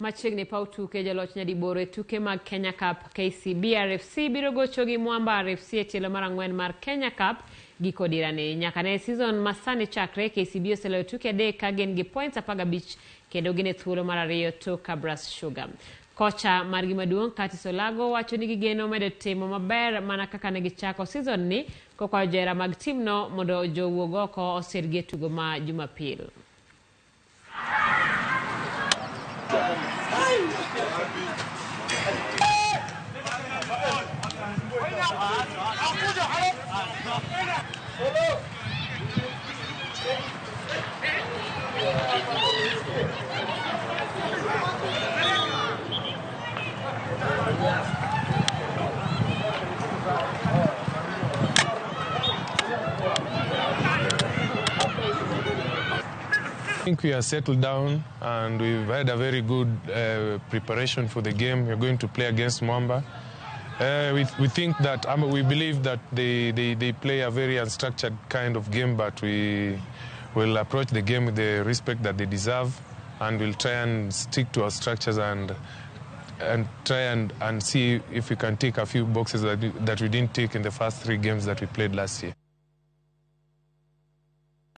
Machiegni paw tuke joloch nyadiboro e tuke mag Kenya Cup KCB RFC biro gocho gi Mwamba RFC e tielo mar ang'wen mar Kenya Cup giko dirani. Nyaka ne season ma sani chakre, KCB oseloyo tuke adek ka gin gi points 15 kendo gin e thuolo mar ariyo tok Kabras Sugar. Kocha margi maduong' Curtis Olago wacho ni gigeno medo timo maber mana kaka ne gichako season ni kokwayo johera mag timno mondo jowuog oko osirgi e tugo ma Jumapil. I think we are settled down and we've had a very good preparation for the game. We're going to play against Mwamba. We think that, we believe that they play a very unstructured kind of game, but we will approach the game with the respect that they deserve, and we'll try and stick to our structures and try and see if we can take a few boxes that we didn't take in the first 3 games that we played last year.